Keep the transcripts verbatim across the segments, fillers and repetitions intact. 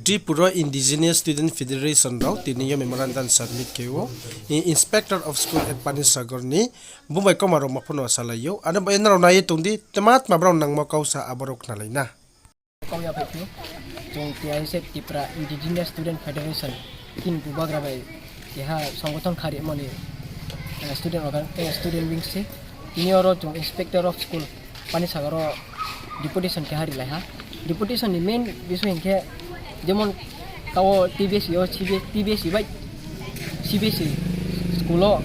Tripura Indigenous Student Federation rao tini yo memorandum submit khe ou, i-, Inspector of School at Panisagar ni bung bai kauma rao ma pho no salai ou. Ano bai nrao nai ye tong di, tma tma brao nangmo kau sa abo rao khnalai na. Kau ya phai phi, chung T I S F Tripura Indigenous Student Federation, tin bubagra bai keha songothon kharimo ni, eh, student organ-, eh, student wing se. Tini oro chung Inspector of School Panisagar wo deputation keha rilai ha. Deputation ni main bisoy hing khe, jemon tao T B S E yo, C B S, T B S E bai C B S E school wo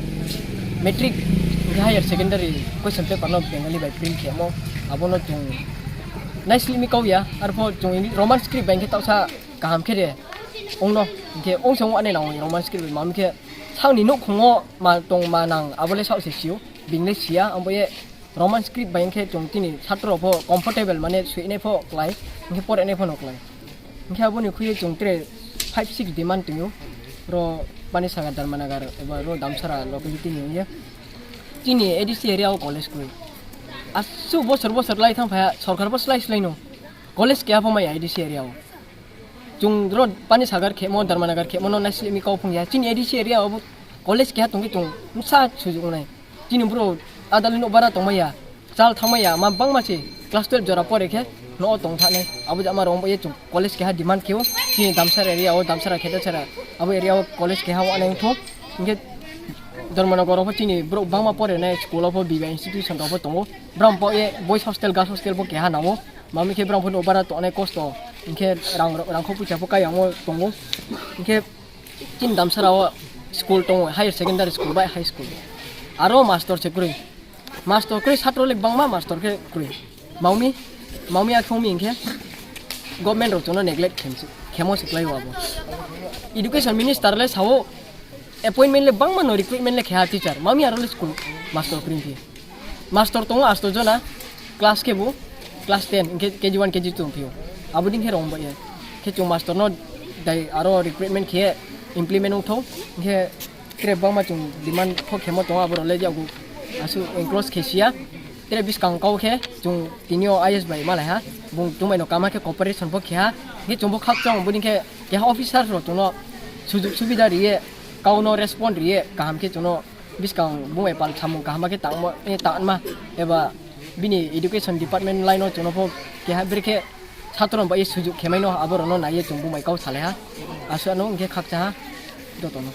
matric hing khe higher secondary question paper no Bengali bai print khemo, abo no chung naislih mi kau ya, arpho chung Roman script bai hing khe taohsa kaham khe de ong no, hing khe ong se ong anai nang Roman script bai, ma hing khe saoh ni nouhkhong wo ma tong ma nang abo le saoh se si ou, being le si ya, abo ye Roman script bai hing khe chung chini satro rao pho comfortable mane soinai pho klái, hing khe porenai pho no klái. Hing khe abo ni khui ye chung tre five six demand tong ou, ro Panisagar, Dharmanagar, eba ro Damsara locality ni ong ye. Chini A D C area wo college kroi. Asuh bosor bosor lai thanng phai ha, sorkar pho slái slái no. College keha pho mai ya A D C area wo. Chung ro Panisagar khemo, Dharmanagar khemo no naislih mi kau phung ya. Chini A D C area wo bo college keha tong khe chung bsa sujuk nai. Chini brouh adaloi nouh bara tongmai ya, chal thanngmai ya, ma bangma se class twelve jora pore khe nouh wo tong thanng nai. Abo jama rao ong bai ye chung college keha demand khe ou. Chini Damsara area wo, Damsara, Khetasara, abo area wo college keha ong nai ong thou. Hing khe Dharmanagar wo pho chini brouh bangma pore nai, school wo pho biba institution rao pho tong ou. Brao pho ye boys hostel, girls hostel pho keha nang ou. Ma hing khe brao pho nouh bara tongnai kosto. Hing khe rang, rangkhou poicha pho kaiyang wo tong ou. Hing khe chini Damsara wo school tong ou, higher secondary school bai high school. Aro master se kroi. Master kroi, satro le bangma, master khe kroi. Ma mi, ma mi akhe ong mi hing khe government rao chung no neglect khe se, khemo se klái ou abo. Education minister le sa ou, appointment le bangma no, recruitment le khe ha teacher. Ma mi aro le school master kroi phi. Master tong ou asto jona, class khebu class ten, hing khe K G one, K G two phi ou. Abo dei khe rao ong bai ye. Khe chung master no dai aro recruitment khe implement ong thou, hing khe tre bangma chung demand pho khemo tong ou, abo rao le yagu asuh enclose khe si ya. Tre buskang kau khe chung tini yo I S bai malai ha, bung chung bai no kaham khe cooperation pho khe ha, hing khe chung pho khakchang, abo dei khe keha officer rao chung no sujuk subida ri ye, kau no respond ri ye, kaham khe chung no buskang bung bai pal samung kaham khe tangma, eh, tangma, eba bini education department line wo chung no pho keha brekhe satro bai ye sujuk khe mai no, abo rao no nai ye chung bung bai kau salai ha. Asuh no hing khe khakchang ha joto no.